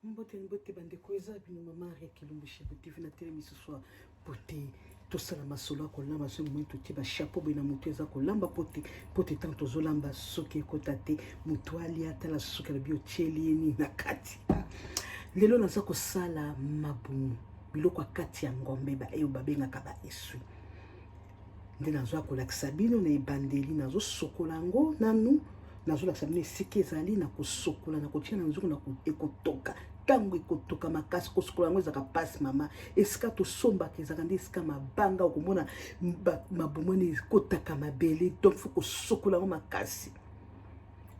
Mbote mbote bandeko, eza bino mama Marie Kilumbu Shebo TV na telemi ce soir po te tosala masolo ya kolamba. Soki momoni totie bachapeau boye na motu, eza kolamba po te ntango tozolamba, soki ekota te, motu alia tala soki alobi otieli ye nini na kati. Lelo naza kosala mabumu, biloko ya kati ya ngombe oyo babengaka ba essuie. Nde nazwa kolakisa bino na ebandeli, nazosokola yango nanu, nazolakisa bino esika ezali na kosokola, na kotia na nzungu, na ekotoka. Ntango ekotoka makasi, kosokola yango ezalaka mpasi mama. Esika tosombaka ezalaka nde esika mabanga, okomona mabumu wana ekotaka mabele. Donc faut kosokola yango makasi,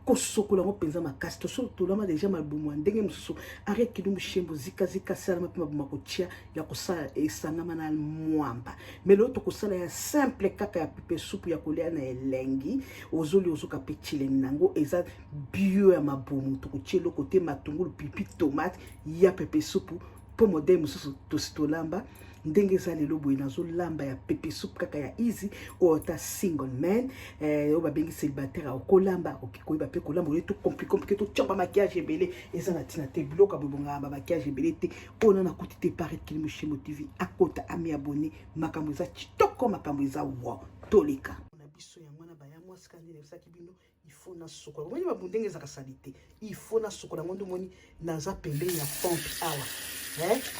kosokola yango mpenza makasi. Tolama déjà mabumu ya ndenge mosusu. Arie Kilumbu Shembo zikazika asalama mpe mabumu ya kotia ya kosala esangama na mwamba. Mais lelo tokosala ya simple kaka ya pepper soupe ya kolia na elengi. Ozoli ozoka mpe chilengi nango eza bio ya mabumu. Tokotia eloko te, matungulu, pipi, tomate ya pepper soupe. Mpo modèle mosusu tosi tolamba ndenge eza lelo boye, nazolamba ya pepper soupe kaka ya easy. Oyo ata single man, oyo babengi célibataire, akokolamba, akoki koyeba mpe kolamba. Oye to compliqué compliqué, totia bamaquillage ebele, eza na ntina te. Biloko ya bobongaka bamaquillage ebele te. Oyo nana akuti te Paris Kilimo Shemo TV, akota ami abonné. Makambo eza kitoko, makambo eza wa toleka na biso. Yango wana baya mwasi kaka nde nayebisaki bino, il faut nasukola. Omoni mabu ndenge ezalaka sali te, il faut nasukola yango. Nde omoni naza pembeni ya pompe awa,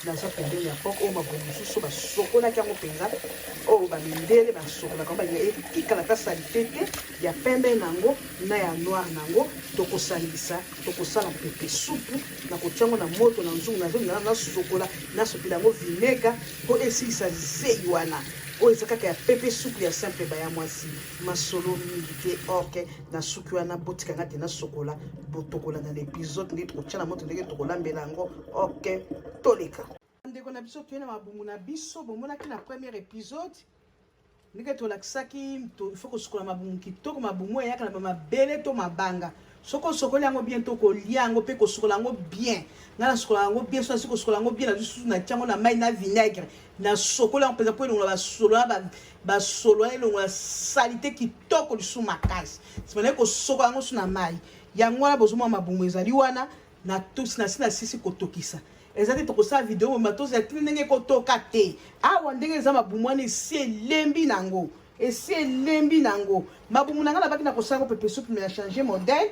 naza pembeni ya pompe. Oyo mabumu mosusu basokolaki yango mpenza, oyo bamindele basokolaka yango, balinga etikala ata saleté te. Ya pembe nango na ya noir nango tokosangisa, tokosala pepper soupe na kotia yango na moto na nzungu. Nazolinga nasokola, nasopela yango vinaigre mpo esilisa zei wana. Oyo eza kaka ya pepper soupe ya simple, baya mwasi, masolo mingi te. Ok, na suki wana botikanga te, nasokola. Botokola na l'épisode ndenge tokotia na moto, ndenge tokolambela yango. Ok, toleka ndeko na biso. Toye na mabumu na biso. Bomonaki na premier épisode ndenge tolakisaki, il faut kosukola mabumu kitoko. Mabumu eyaka na bamabele to mabanga. Soki osokoli yango bien, to kolia yango mpe kosukola yango bien. Ngai nasukola yango bien. So nasi kosukola yango bien, nazwi susu, natia yango na mai na vinaigre, nasokoli yango mpenza mpo elongola basolo wana, basolo wana elongola saleté kitoko lisusu makasi. Nsima naye kosokola yango su na mai. Yango wana bozomona mabumu ezali wana na tusi na si na sisi kotokisa. Eza te tokosala video moma tozala tini ndenge ekotoka te. Awa ndenge eza, mabumu wana esi elembi nango, esi elembi nango. Mabumu na ngai nabaki na kosala yango pepper soupe, mais na change modèle.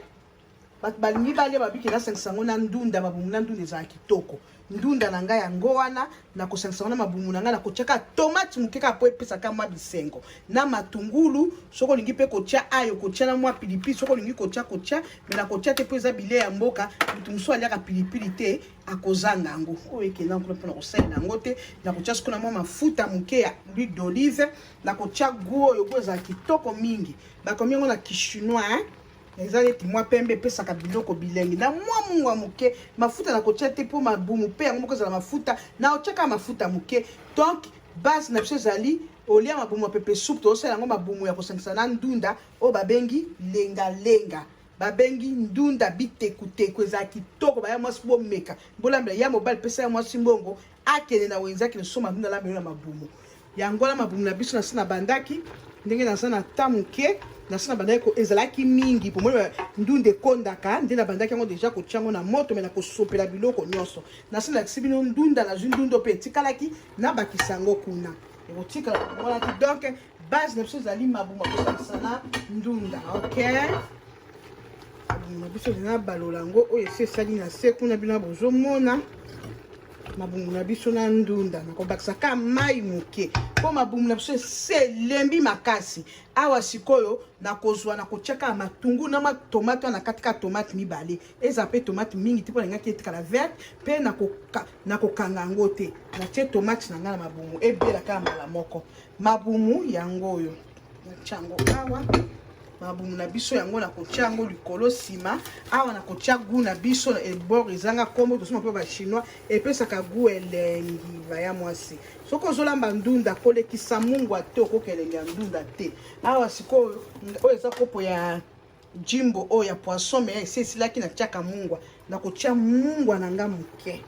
Bato balingi balia, babiki nasangisa yango na ndunda. Mabumu na ndunda ezala kitoko. Ndunda na ngai yango wana, nakosangisa yango na mabumu na ngai. Nakotiaka tomate moke kaka mpo epesaka mwa bisengo na matungulu. Soki olingi mpe kotia ayo, kotia na mwa pilipili. Soki olingi kotia, kotia, mais nakotia te mpo eza bilei ya mboka. Moto mosusu aliaka pilipili te, akozanga yango. Oyo ekenda kuna mpona kosalela yango te. Nakotia sikoyo na mwa mafuta moke ya huile d'olive. Nakotia goût oyo, goût ezala kitoko mingi. Bakomi yango na kichinois, hein? Eza neti mwa pembe, epesaka biloko bilengi na mwa mungwa moke. Mafuta nakotia te mpo mabumu mpe yango moko ezala mafuta. Naotia kaka mafuta moke. Donc base na biso ezali olia mabumu ya pepper soupe. Tozosala yango mabumu ya kosangisa na ndunda oyo babengi lengalenga, babengi ndunda bitekuteku. Ezala kitoko, baya mwasi, bomeka, bolambela ya mobali. Pesa ya mwasi mbongo, akende na wenze, akende soma ndunda, alambela na mabumu. Yango wana mabumu na biso. Na se na bandaki ndenge naza na ta moke, na se na bandaki ezalaki mingi pomoni ndunda ekondaka. Nde na bandaki yango déjà kotia yango na moto, mais na kosopela biloko nyonso. Na se nalakisi bino ndunda. Nazwi ndunda mpe etikalaki, nabakisa yango kuna, ekotikala monaki. Donc base na biso ezali mabumu akosangisa na ndunda. Ok, mabumu na biso eza na balola yango oyo esi esali na se kuna. Bino bozomona mabumu na biso na ndunda. Nakobakisa ka mai moke mpo mabumu na biso esi elembi makasi. Awa sikoyo nakozwa, nakotia kaka matungulu na matomate wana na kati. Kaka tomate mibale, eza mpe tomate mingi te mpo nalingaki etikala verte mpe nakokanga yango te. Natie tomate na ngai na mabumu, ebela kaka mbala moko. Mabumu yango oyo natia yango awa, mabumu na biso yango nakotia yango likolo. Nsima awa nakotia goût na biso ebord ezanga nkombo, tosoma mpe bachinois, epesaka goût elengi. Baya mwasi, soki ozolamba ndunda, kolekisa mungwa te, okoka elengi ya ndunda te. Awa sikoyo oyo eza kopo ya jimbo oyo ya poisson, mais esi esilaki. Natiaka mungwa, nakotia mungwa na nga moke.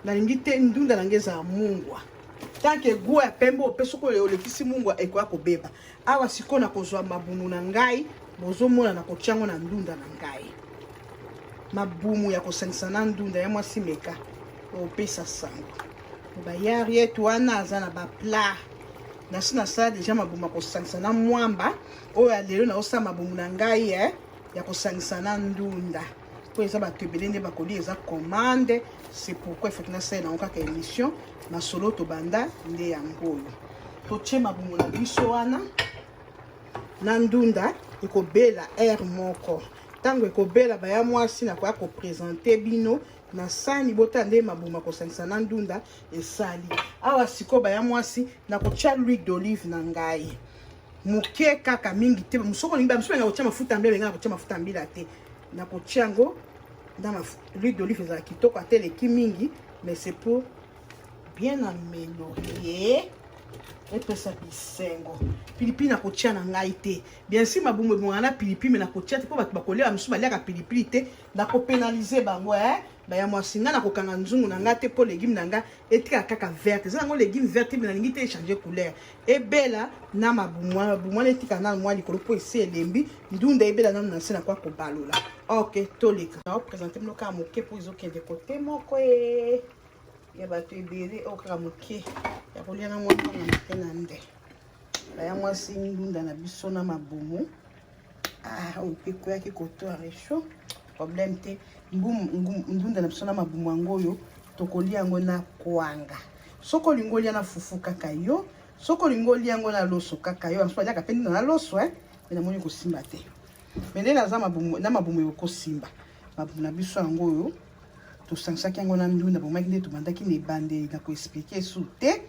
Nalingi te ndunda na nga ezala mungwa tant que goût ya pembe ope. Soki olekisi mungwa, ekoya kobeba. Awa sikoyo nakozwa mabumu na ngai, bozomona, nakotia yango na ndunda na ngai. Mabumu ya kosangisa na ndunda ya mwasi, meka opesa sango. Bayari yetu wana aza na baplat. Nasi nasala deja mabumu ya kosangisa na mwamba. Oyo ya lelo naosala mabumu na ngai ya kosangisa na ndunda, mpo eza bato ebele nde bakolia, eza commande. C'est pourquoi ifaki nasalela yango kaka émission. Masolo tobanda nde yango oyo. Totie mabumu na biso wana na ndunda, ekobela aire moko. Ntango ekobela, baya mwasi, nakoya koprésenter bino na sani. Botala nde mabumu kosangisa na ndunda esali awa. Sikoyo, baya mwasi, nakotia l'huile d'olive na ngai moke kaka, mingi te. Soko olingi, bamosusu benga kotia mafuta mbila, benga kotia mafuta mbila te. Nakotia yango na l'huile d'olive, ezala kitoko. Ata eleki mingi, mais c'est pour bien améliorer, epesa bisengo. Pilipili nakotia na ngai te. Bien sûr, mabumu ebongaka na pilipili, mais nakotia te mpo bato bakolia, mosusu baliaka pilipili te, nakopénaliser bango. Baya mwasi, ngai nakokanga nzungu na ngai te mpo légume na ngai etikaka kaka verte. Eza yango légume verte, mais nalingi te échanger couleur. Ebela na mabumu wana, mabumu wana etika nanu mwa likolo mpo esi elembi. Ndunda ebela nanu na se na kwa kobalola. Ok, toleka naoprésenter bino kaka moke mpo ezokende kote moko e ya bato ebele. Oyo kaka moke ya kolia na mwa mpanga moke na nde. Baya mwasi, ndunda na biso na mabumu. Ah, oyo mpe ekweyaki koto ya réchaud, problème te. Ndunda na biso na mabumu yango oyo, tokolia yango na kwanga. Soki olingi olia na fufu kaka yo, soki olingi olia yango na loso kaka yo. Bamosusu baliaka mpe ndunda na loso, mais namoni kosimba te. Mais nde naza na mabumu, ekosimba. Mabumu na biso yango oyo, tosangisaki yango na ndunda. Bomaki nde tobandaki na ebandeli na koexpliquer su te.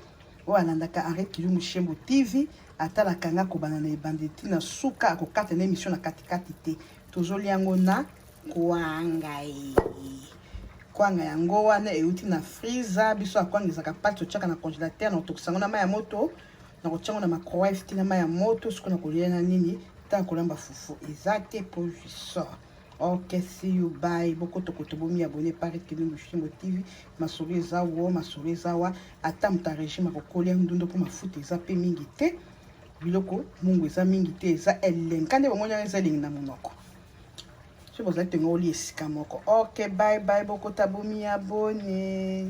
Oyo alandaka Henri Kilumbu Shembo TV, atalaka nga kobanda na ebandeli ntina suka, akokata na émission na katikati te. Tozolia yango na kwanga ye. Kwanga yango wana euti na freezer. Biso ya kwanga ezalaka mpasi, totiaka na congélateur. Na kotokisa yango na mai ya moto, na kotia yango na microwave tina mai ya moto. Sikoyo na kolia na nini? Ntango kolamba fufu eza te mpo jisor. Ok, see you, bye. Bokotokoto, bomi abonner par Kilumbu Shimbo TV. Masolo eza wo, masolo eza wa. Ata moto ya régime akokolia ndunda mpo mafuta eza mpe mingi te, biloko mungu eza mingi te, eza elengi. Ka nde bomoni yango, eza elengi na monoko. Soki bozali tongo, olia esika moko. Ok, bye bye. Bokota, bomi abonner.